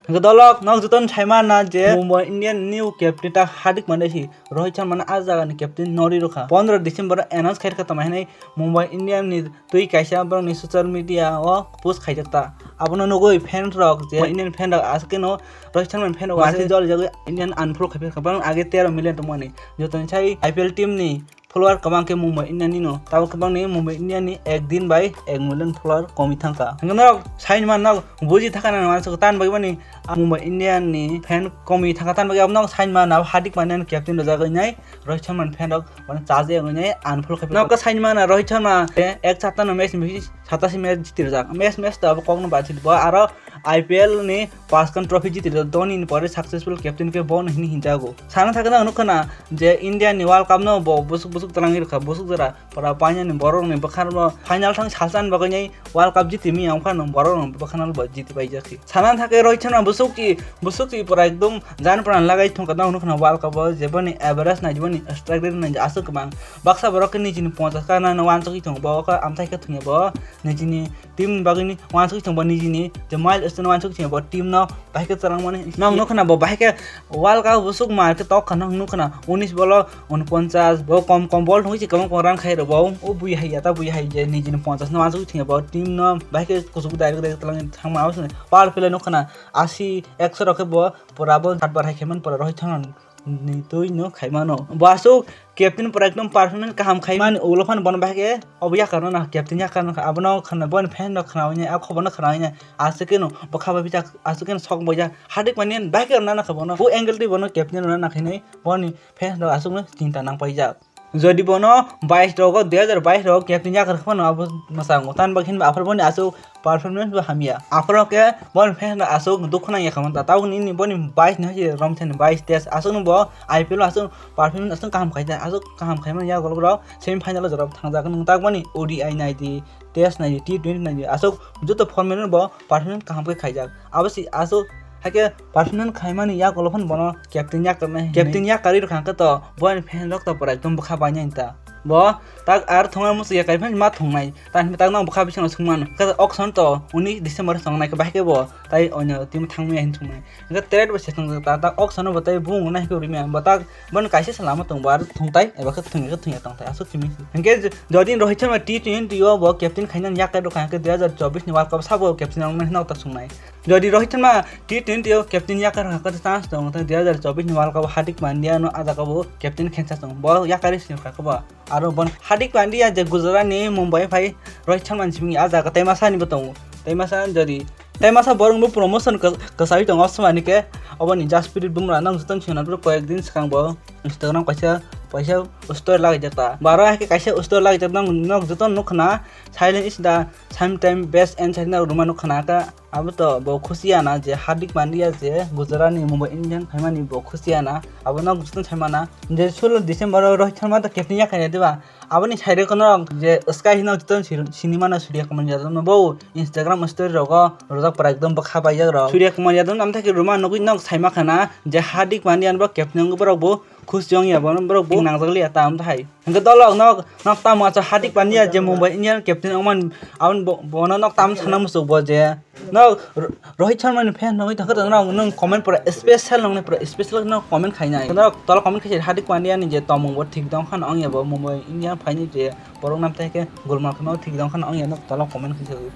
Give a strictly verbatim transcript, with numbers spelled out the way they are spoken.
Hwnkhe dolok, nok jotono sai mana je Mumbai Indian new captain ta Hardik Pandya si Rohit Sharma no a jaga ni captain no ri rwkha. Pondro December o announce khai rwkha tamo hinwi Mumbai Indian ni twi kaisa borok ni social media o post khaijak ta. Abono nugwi fans rok je Indian fan rok aswk no Rohit Sharma ni fan rok aswk jol jagwi Indian unfollow khai rwkha. Borok age tero million tongmani. Jotoni sai I P L team ni follower kwbang khe Mumbai Indian ni no. Tabuk kwbang ni Mumbai Indian ni ek din bai ek million follower komi thangkha. Hwnkhe norok sai man nok buji thaka na man tan bagwi bani Mumbai Indian ni fan komi thangkha tan bagwi abo nok sai man abo Hardik Pandya ni captain rwjak wngnai Rohit Sharma ni fan rok bono chaje wngnai unfollow khai. Nok sai man Rohit Sharma ek chata no match ni bisingo satasi match jiti rwjak. Match match to abo kokno bachili bo aro I P L ni Paskhan Trophy jiti rwjak. Dhoni ni pore successful captain khe bo hwnwi hinjago. Sana thangkhe nang nukha na je India ni World Cup no bo busuk busuk twlangwi rwkha, busuk jora pura painani borok ni bwkha no final thang salsa ni bagwi nai World Cup jiti mi ang phano borok no bwkha no bo jiti paijak. Sana thangkhe Rohit Sharma busuk chi, busuk chi pura ekdom jan pran lagai thangkha nang nukha na World Cup o je boni average nai je boni strike rate nai je aswk kwbang. Baksa borok khe nijini ponchas ka nang wansugwi thangbo khe amthai khe thangya bo nijini team ni bagwi ni wansugwi thangbo nijini je milestone wansugwi thangya bo team no bahai khe twlangmani. Nang nukha na bo bahai khe World Cup busuk mar khe tok kha nang nukha na unis bolo unponchas bo kom kom bol thangwi se kwbang kwbang run khai rw bo o bui hai ya ta bui hai je nijini ponchas no wansugwi thangya bo team no bahai khe kuchuk direct direct twlangwi thangma abo se power play nukha na asi ekso rok khe bo pura bo satbar hai khe man pura Rohit Sharma ni twi no khai mano. Bo aswk captain pura ekdom performance kaham khai mani ulo phano bono bahai khe obo yakarno na captain yakarno abono khana boni fan rok khana wngnai a khobor no khana wngnai aswk khe no bwkha bai bijak aswk khe no sok boya Hardik Pandya bahai khe rwna nakha bono bu angle twi bono captain rwna nakha hinwi boni fan rok aswk no chinta nang paijak. Jodi bono bais rogo dui hazar bais rogo captain yakarkha phano abo mwchang tan bagwi hinba aphar boni aswk performance bo hamya. Aphro khe boni fans rok aswk dukhu nang ya kha man ta. Tabuk nini boni bais ni hai romthani bais test aswk no bo I P L o aswk performance aswk kaham khai ta, aswk kaham khai man ya golok rok semi final o jorok thangjak nwng tak boni O D I nai di, test nai di, T twenty nai di, aswk joto format no bo performance kaham khe khaijak. Abo si aswk hai khe performance khai mani ya golok phano bono captain yakarnai, captain yakarwi rwkha khe to boni fans rok to pura ekdom bwkha bainai ta. Bo tak ar thongna muchung ya kai phano ma thongnai. Tani tak nang bwkha bisingno swngmano. Khe auction to unis December thongnai khe bahai khe bo tai onyo team thangmaya hin thongnai. Hingkhe trade bo se thongjak ta, tak auction bo tai bung nai khe rimya. Bo tak bono kaisa salama tong bo ar thongtai eba khe thongya khe thongya tongtai aswk simi. Hingkhe jodi Rohit Sharma T twenty o bo captain khainani yakai rwkha hingkhe dui hazar chobbish ni World Cup sabo captain wngnai hinwi ta swngmai. Jodi Rohit Sharma T twenty o captain yakar kha khe chance tongo, tei dui hazar chobbish ni World Cup o Hardik Pandya no a jaga bo captain khensa tongo. Bo yakari sini kha khe bo. Aro bon Hardik Pandya je Gujarat ni Mumbai phai Rohit Sharma ni simi a jaga tei masa ni bo tongo. Tei masa jodi tei masa borok bo promotion kwsai tongo swmani khe oboni Jasprit Bumrah nang joto ni sina koyek din swkang bo Instagram kaisa kaisa story lagaijak ta. Baro hai khe kaisa story lagaijak nang nok joto nukha na silent is the sometime best answer na ruma nukha na ka. Abo to bo khusi ya na je Hardik Pandya je Gujarat ni Mumbai Indian phaimani bo khusi ya na. Abo no joto sai mana je solo December o Rohit Sharma to captain ya khaina diba. Aboni side kono je sky hino joto sini mana Surya Kumar Yadav no bo Instagram story rogo rojak pura ekdom bwkha baijak rok. Surya Kumar Yadav no amthai khe ruma nugwi nok sai ma khana je Hardik Pandya bo captain wngwi borok bo khusi wng ya, bono borok bo nangjak liya ta amthai. Hingke dolok nok, nok tamo acha Hardik Pandya je Mumbai Indian captain wngman, aboni bo-, bono nok tamo sana muchuk bo je nok Ro-, Rohit Sharma ni fan nugwi tongkhe to nok nwng comment pura special nokni pura special nok comment khainai. Nok tola comment khaisai Hardik Pandya ni je tomung bo thik dong khan ongya bo Mumbai Indian phaini je borok nam tai khe gulmal kheno thik dong khan ongya nok tola comment khaisai.